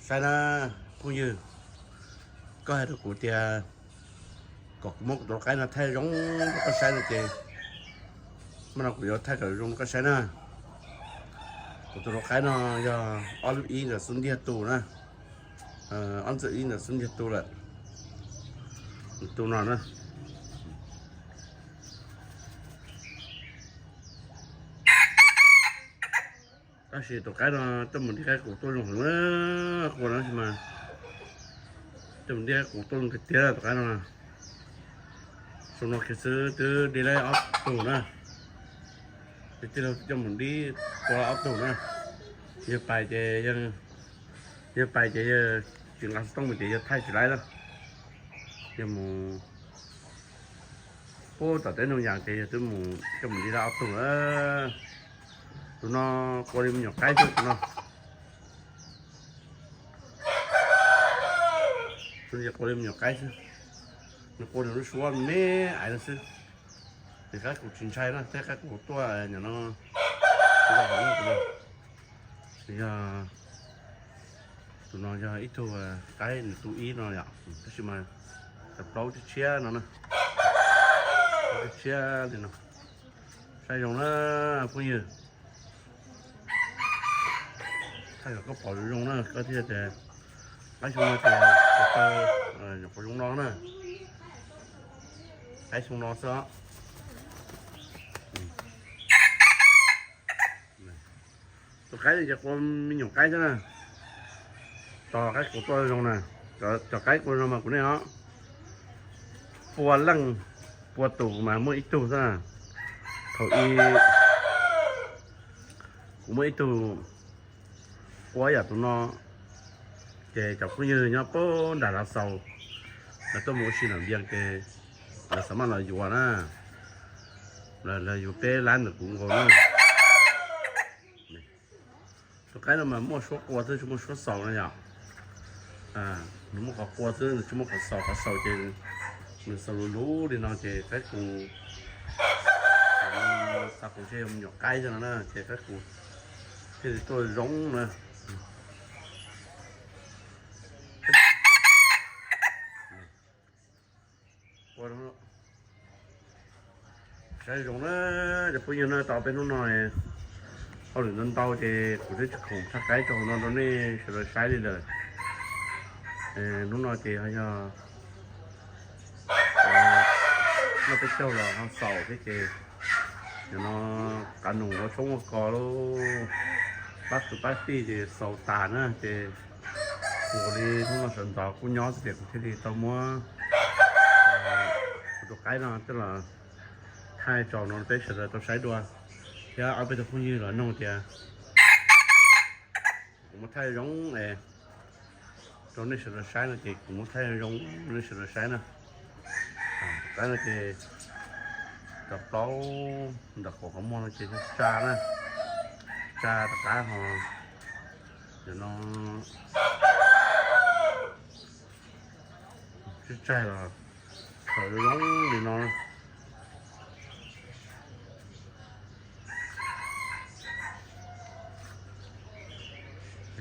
Saib na, phooj ywg, koj hais rau kuv tias kom kuv muab kuv tus lau qaib no thaij zoo rau koj saib no ces, mas no kuv yuav thaij kom zoo rau koj saib na. Kuv tus lau qaib no yog ob lub ib ntawm xub ntiag tu na, ob ntxwm ib ntawm xub ntiag tu lawm, tus no na. Tab sis tus qaib no coj mus nti qaib qus tuaj zoo heev na, qua no sis mas coj mus nti qaib qus tuaj zoo tiag tiag tus qaib no. Xyoo no kiag xwb twb di laib ob tug na, tij laug coj mus nti qua ob tug na. Yawg pais ces, yawg pais ces yawg tsis nqa xov tooj mus ces yawg thaij tsis laib na. Yawg mus puag tom teb Noog Yas ces yawg twb mus coj mus nti laib ob tug na. Tus no qua li me nyuam qaib xwb tus no. Tus no qua li me nyuam qaib xwb, nws qua nws lub suab me aiv no xwb. Nws qaib qus tsis ntshai na, tej qaib qus tuaj nyom no, yog, tus no yog ib tug qaib nws tu ib no yom, tab sis mas cov plaub tshiab tshiab no na, plaub tshiab tshiab li no. Saib zoo na phooj ywg. Thaij kom koj pom zoo zoo na koj thiaj tias, qaib xyoo no ces, nyuam qhuav zoo no na, qaib xyoo no xwb os. Tus qaib no ces qua me nyuam qaib xwb na. Tos qaib qus tuaj zoo na. Cov qaib qua no mas kuv nej os, pua leej pua tus mas muaj ib tug xwb na. Thaum ub kuv muaj ib tug qua yam tus no, ces cov phooj ywg nyob puag nram Lav Xaus, lawv tuaj mus ua si nram Npias ces lawv xav maj los yuav na, lawv yuav peb lab ntawm kuv nkaus na. Tus qaib no mas muaj suab qua xwb tsis muaj suab xaus na yom. Nws muaj qhov qua xwb nws tsis muaj qhov xaus, qhov xaus ces nws xaus luv luv li no ces qaib qus, xav qus thiaj yuav me nyuam qaib xwb no na ces qaib qus thiaj li tuaj zoo na. Saib zoo na cov phooj ywg na, tau peb hnub no hauj lwm ntau ntau ces kuv twb tsis khoom tshaj qaib rau hauv no rau nej sawv daws saib li lawm. Hnub no ces ho yog noj peb caug los ho xaus thiab ces, nim no qav noom ua tshoob ua kos lauj, pab kwv pab tij ces xaus tas na ces nkaus li hnub no sawv ntxov kuj nyob xwb ces kuv thiaj li tau muab kuv tus qaib no coj los thaij tso no peb sawv daws tau saib dua, thiab ob peb tug phooj ywg los nug tias kuv muab thaij zoo es rau nej sawv daws saib no ces kuv muab thaij zoo rau nej sawv daws saib na. Qaib no ces cov plaub ntawm qhov qhov muag no ces tsa na, tsa rov qab ho, no sib tsaig los khaws zoo li no.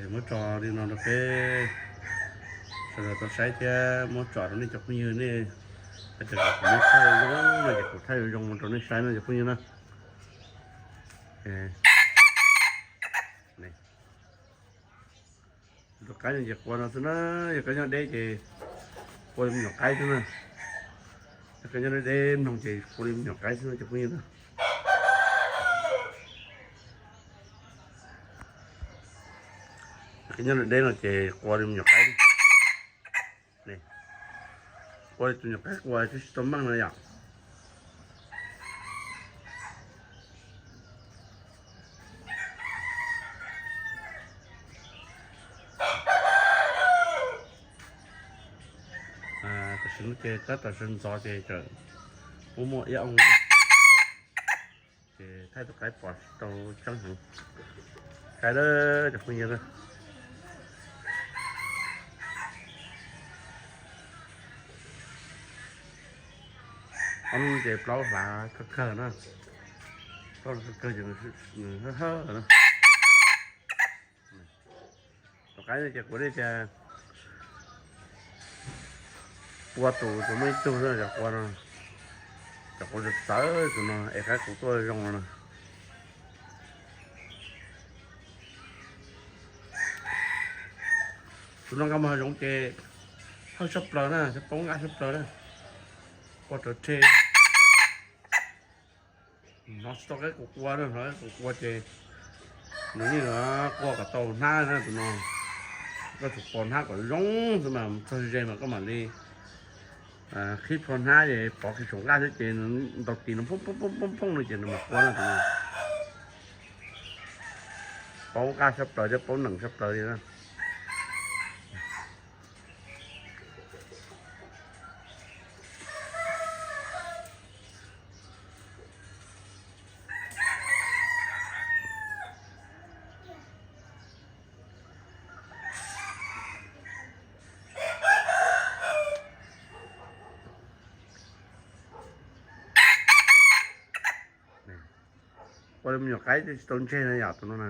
Muab tso li no rau peb sawv daws tau saib thiab muab tso rau nej cov phooj ywg nej, kuv muab thaij zoo no ces kuv thaij zoo rau nej saib no cov phooj ywg na. Tus qaib no ces qua no xwb na, yog koj nyob deb ces qua li me nyuam qaib xwb na. Yog koj nyob deb deb mloog ces qua li me nyuam qaib xwb na cov phooj ywg na. Yog koj nyob deb deb no ces qua li me nyuam qaib. Qua li tus nyuam qaib qua twb tsis tau meej no yom. Tam sim no ces tab tom sawv ntxov ces tseem muaj muaj iab oo, ces thaij tus qaib pom tsis tau tseeb heev. Saib lawm cov phooj ywg na. Ob hnub ces plaub hlav kawg kawg na, plaub hlav kawg kawg ces nws hawb hawb na. Tus Qaib no ces kuv li tias pua tus tsuas muaj ib tug xwb, cov qua no, cov qua txawv txawv tus no es qaib qus tuaj zoo no. Tus no nkag mus hav zoov ces hawj sab plaws na, poob nqaj sab plaws na, qua rawv rhe. Hnov tsis tau qaib qus qua na, hnov qaib qus qua ces nws yeej qua kom tau hnab na tus no. Koj tsum pov hnab kom zoo xwb mas txog ze mas koj mam li qhib plho hnab es pov kiag saum nqaj xwb ces nws ntaus tis no phooj phooj phooj phooj no ces nws mam qua na tus no. Poob nqaj sab plaws thiab poob nees sab plaws li na. Ua li me nyuam qaib twb tsis tau ntseg na yom tus no na.